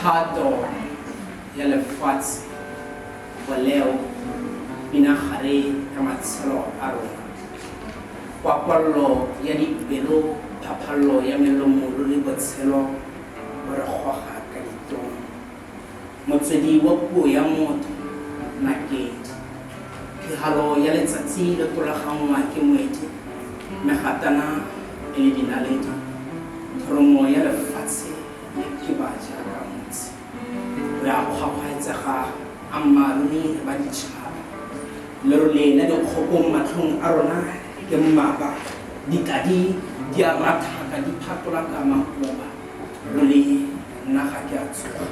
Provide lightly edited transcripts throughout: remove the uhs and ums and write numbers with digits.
Thato ya lefatshe, boleo, pinagare ya matshelo a rona. Kwakwallo ya dipelo, phaphallo ya melomo ruri botshelo bo re goga ka ditong. Motswedi wa puo ya motho, nakedi. Phihalo ya letsatsi le tolaganngwa ke ngwedi, megatana e le dinaledi. Thoromo ya lefatshe le kiba jaaka motse. Re a kgwakgwaetsega, ammaaruri re ba ditšhaba. Lerole la dikgokong matlhong a rona ke mmaba, ditladi di a rathaka di phatolaka makoba. Ruri nna ga ke a tsoga,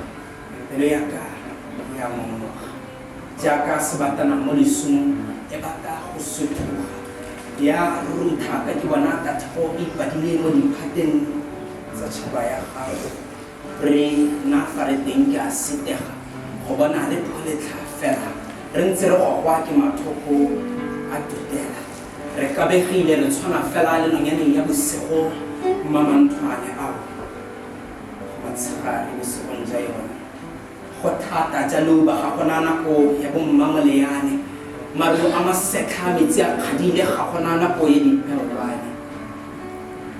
pelo ya ka e a ngongoga. Jaaka sebatana mo lesong e batla go sothoga, ya rutha ka ke bona tatlhego e ipadile mo diphateng tsa tšhaba ya gago. Re nna fa re teng ke a sitega go bona re pholetlha fela re ntse re gogwa ke mathoko a tutela. Re kabegile re tshwana fela le nonyane ya bosigo mamanthwane ao go motshegare bosigong ja yona. Go thata ja leuba ga gona nako ya bommamoleane. Maru a masetlha metsi a kgadile ga gona nako ya dipeolwane.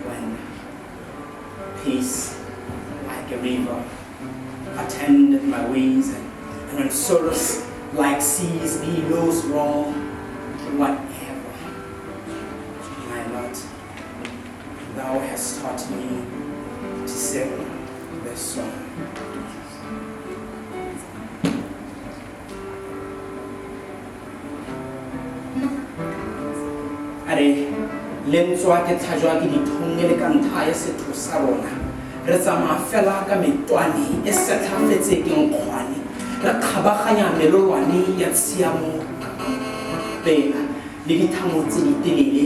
Wena peace like a river attend my ways and, and when sorrows like seas billows roll whatever my Lord thou hast taught me to sing this song. A re, Le ntswa ke tlhajwa ke dithong e le ka ntlha ya setho sa rona, re tsamaya fela ka metwane e setlhafetse ke nkgwane, re kgabaganya melolwane ya tshiamo pela le dithamo tse di telele.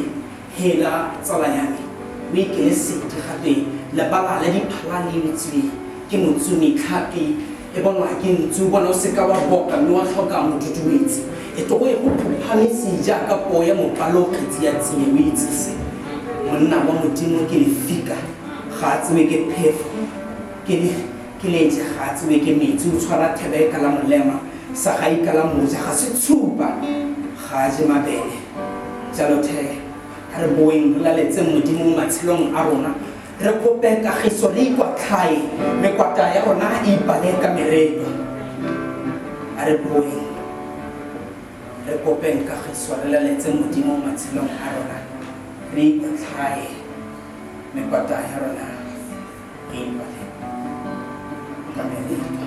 Hela tsala ya me, o ikele sedi gape lebala la diphala le utswe ke motsumi, tlhapi e bonwa ke ntsu, bona o seka wa boka mme wa tlhoka moduduetsi, e tlogo e go phuphametse jaaka poo ya mopalo kgetsi ya tsie, o itse se, monna wa Modimo ke lefika, ga a tsewe ke phefo, ke le ke leje ga a tsewe ke metsi, o tshwara thebe ka la molema, sagai ka la moja, ga se tshupa, ga a je mabele. Jalo the, a re boeng re laletseng Modimo mo matshelong a rona, re kope kagiso, re ikwatlhaye, mekwata ya rona e ipale ka meretlwa. A re boeng re kopeng kagiso, re laletseng Modimo mo matshelong a rona, re ikwatlhaye, mekwata ya rona e ipale ka meretlwa.